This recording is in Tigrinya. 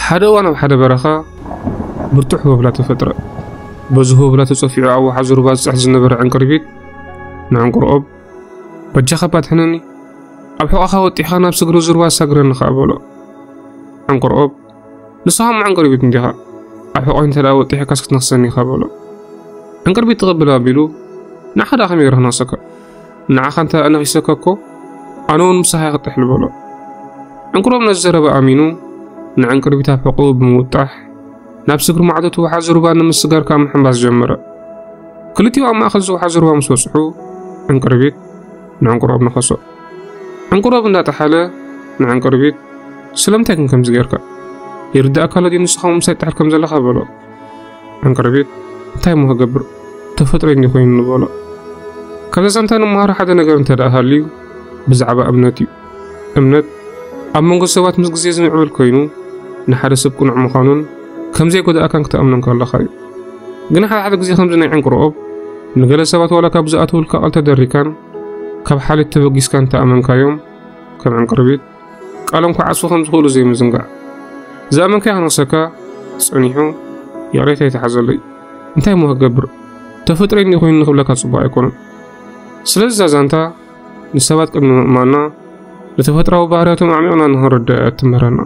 ሓደ እዋን ኣብ ሓደ በረኻ ብርቱዕ ህቦብላ ተፈጥረ። በዚ ህቦብላ ተጸፊዑ ኣብ ወሓዚ ሩባ ዝጽሕት ዝነበረ ዕንቅርቢት ንዕንቁርኦብ፣ "በጃኻ ባድሕነኒ፣ ኣብ ሕቖኻ ወጢሕኻ ናብ ስግሪ ዝሩባ ኣሳግረኒ ኸኣ" በሎ። ዕንቁርኦብ፣ "ንስኻ እሞ ዕንቅርቢት እንዲኻ፣ ኣብ ሕቖይ እንተ ደኣ ወጢሕካስ ክትነኽሰኒ ኢኻ" በሎ። ዕንቅርቢት ትቕብል ኣቢሉ፣ "ንዓኻ ደኣ ከመይ ገይረ ክነኽሰካ? ንዓኻ እንተ ኣነኺሰካ እኮ፣ ኣነ እውን ምሳኻ እየ ክጥሕል" በሎ። ዕንቁርኦብ ነዚ ዘረባ ኣሚኑ፣ ንዕንቅርቢት ኣብ ሕቖኡ ብምውጣሕ፣ ናብ ስግሪ ማዕዶ እቲ ወሓዚ ሩባ ንምስጋር ከኣ ምሕንባስ ጀመረ። ክልቲኡ ኣብ ማእከል እዚ ወሓዚ ሩባ ምስ በጽሑ፣ ዕንቅርቢት ንዕንቁርኦብ ነኸሶ። ዕንቁርኦብ እንዳጠሓለ ንዕንቅርቢት፣ "ስለምንታይ ግን ከምዚ ጌርካ? ይርድኣካ ኣሎ ድዩ ንስኻ ምሳይ ትጥሕል ከም ዘለኻ?" በሎ። ዕንቅርቢት፣ "እንታይ እሞ ክገብር? ተፈጥሮይ እንዲዩ ኮይኑ" በሎ። ካብዛ ዛንታ ንመሃሮ ሓደ ነገር እንተ ደኣ ሃልዩ፣ ብዛዕባ እምነት እዩ። እምነት ኣብ መንጎ ሰባት ምስ ግዜ ዝምዕብል ኮይኑ፣ ንሓደ ሰብ ቅኑዕ ምዃኑን ከም ዘይጎድኣካን ክትኣምኖን ከለኻ እዩ። ግን ሓደ ሓደ ግዜ ከምዚ ናይ ዕንቁርኦብ፣ ንገለ ሰባት ዋላ ካብ ዝኣተውልካ ቃል ተደሪካን ካብ ሓልዮት ተበጊስካን እንተኣመንካዮም፣ ከም ዕንቅርቢት፣ ቃሎም ክዓጽፉ ከም ዝኽእሉ ዘይምዝንጋዕ። ዝኣመንካዮ ክነኽሰካ ጸኒሑ፣ ይቕሬታ ይትሓዘለይ። እንታይ እሞ ክገብር? ተፈጥሮይ እንዲዩ ኮይኑ ንኽብለካ ጽቡቕ ኣይኮነን። ስለዚ እዛ ዛንታ ንሰባት ቅድሚ ምእማንና፣ ንተፈጥሮኣዊ ባህርያቶም ኣዕሚቕና ንኽንርድእ እያ እትምህረና።